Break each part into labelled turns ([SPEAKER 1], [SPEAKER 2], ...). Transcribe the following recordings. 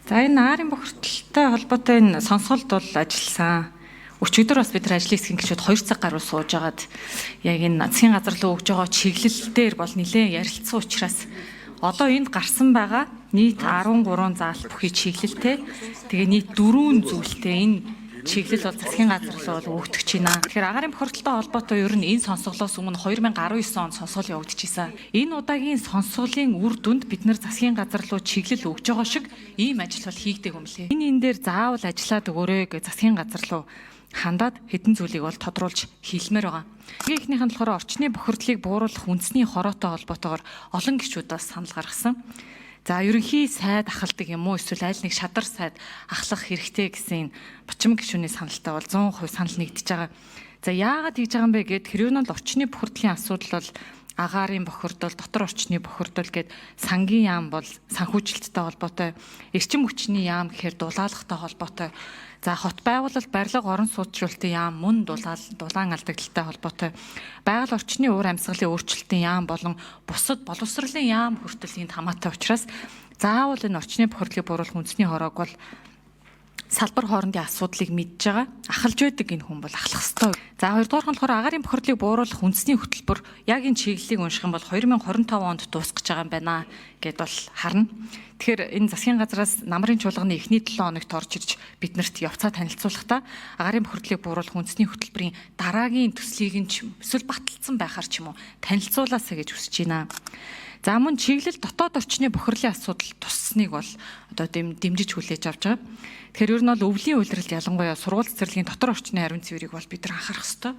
[SPEAKER 1] За, энэ агаарын бохирдолтой холбоотой энэ сонсголд бол ажилласан. Өчигдөр бас бид нар ажлын хэсгийн гишүүд 2 цаг гаруй сууж агаад яг энэ засгийн газар руу өгж байгаа чиглэл дээр бол нэлээд ярилцсан учраас одоо энд гарсан байгаа нийт 13 заалт бүхий чиглэлтэй, тэгээ нийт 4 зүйлтэй энэ чиглэл бол засгийн газар руу бол өгөгдөх байна. Тэгэхээр агаарын бохирдолтой холбоотой ер нь энэ сонсголоос өмнө 2019 онд сонсгол явагдчихсан. Энэ удаагийн сонсголын үр дүнд бид нар засгийн газар руу чиглэл өгж байгаа шиг ийм ажил бол хийгдэг юм лээ. Энэ дээр заавал ажиллаад өгөөрэй гэж засгийн газар руу хандаад хэдэн зүйлийг бол тодруулж хэлмээр байгаа. Эхнийх нь болохоор орчны бохирдлыг бууруулах үндэсний хороотой холбоотойгоор олон гишүүд бас санал гаргасан. За, ерөнхий сайд ахалдаг юм уу, эсвэл аль нэг шадар сайд ахлах хэрэгтэй гэсэн Бочим гишүүний саналтай бол 100% санал нэгдэж байгаа. За, яагаад хийж байгаа юм бэ гэхэд тэр нь бол орчны бохирдлын асуудал бол агаарын бохирдол, дотор орчны бохирдол гээд сангийн яам бол санхүүжилттэй холбоотой, эрчим хүчний яам гэхээр дулаалгатай холбоотой. За, хот байгуулалт, барилга, орон сууцчлалтын яам мөн дулаан алдагдaltaй холбоотой. Байгаль орчны уур амьсгалын өөрчлөлтийн яам болон бусад боловсролын яам хүртэл энд хамаатай учраас заавал энэ орчны бохирдлыг бууруулах үндэсний хороог бол салбар хоорондын асуудлыг мэдж байгаа, ахалж байдаг энэ хүн бол ахлах ёстой. За, хоёрдугаар нь болохоор агаарын бохирдлыг бууруулах үндэсний хөтөлбөр яг энэ чиглэлийг унших юм бол 2025 онд дуусах гэж байгаа юм байна гэд бол харна. Тэгэхээр энэ засгийн газраас намрын чуулганы эхний 7 хоногт орж ирж биднэрт явцаа танилцуулахдаа агаарын бохирдлыг бууруулах үндэсний хөтөлбөрийн дараагийн төслийг нь ч эсвэл баталсан байхаар ч юм уу танилцуулаасаа гэж хүсэж байна. За, мөн чиглэл дотоод орчны бохирлын асуудал туссныг бол одоо дэмжиж хүлээж авч байгаа. Тэгэхээр ер нь бол өвлийн улиралд ялангуяа сургууль цэцэрлэгийн дотор орчны ариун цэврийг бол бид нар анхаарах ёстой.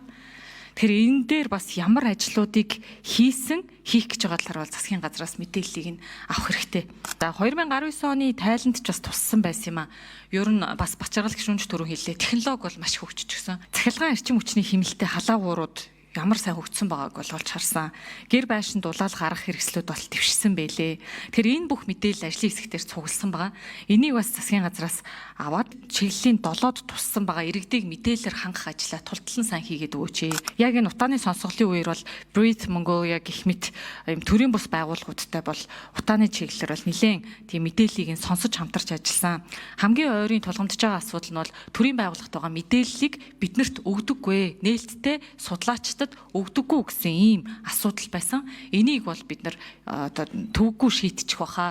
[SPEAKER 1] Тэгэхээр энэ дээр бас ямар ажлуудыг хийсэн, хийх гэж байгаа талаар бол засгийн газраас мэдээллийг нь авах хэрэгтэй. За, 2019 оны тайланд ч бас туссан байсан юм а. Ер нь бас Бачаргал гишүүнч түрүү хэллээ. Технологи бол маш хөгжчихсөн. Цахилгаан эрчим хүчний хэмнэлтэд халаагуурууд ямар сайн хөгжсөн байгааг бол олж харсан. Гэр байшин дулаал гарах хэрэгслүүд бол дэвшсэн байлээ. Тэр энэ бүх мэдээлэл ажлын хэсэгтэр цугласан байгаа. Энийг бас засгийн газраас аваад чиглэлийн долоод туссан байгаа иргэдийг мэдээлэлээр хангах ажлаа тултлан сайн хийгээд өгөөч. Яг энэ утааны сонсголын үеэр бол Breathe Mongolia гэх мэт ийм төрийн бус байгууллагуудтай бол утааны чиглэлээр бол нэлээд тийм мэдээллийг нь сонсож хамтарч ажилласан. Хамгийн ойрын тулгамдж байгаа асуудал нь бол төрийн байгууллагт байгаа мэдээллийг биднэрт өгдөггүй. Нээлттэй судлаачдад өгдөггүй гэсэн ийм асуудал байсан. Энийг бол бид нар одоо төвөггүй шийдчих байхаа.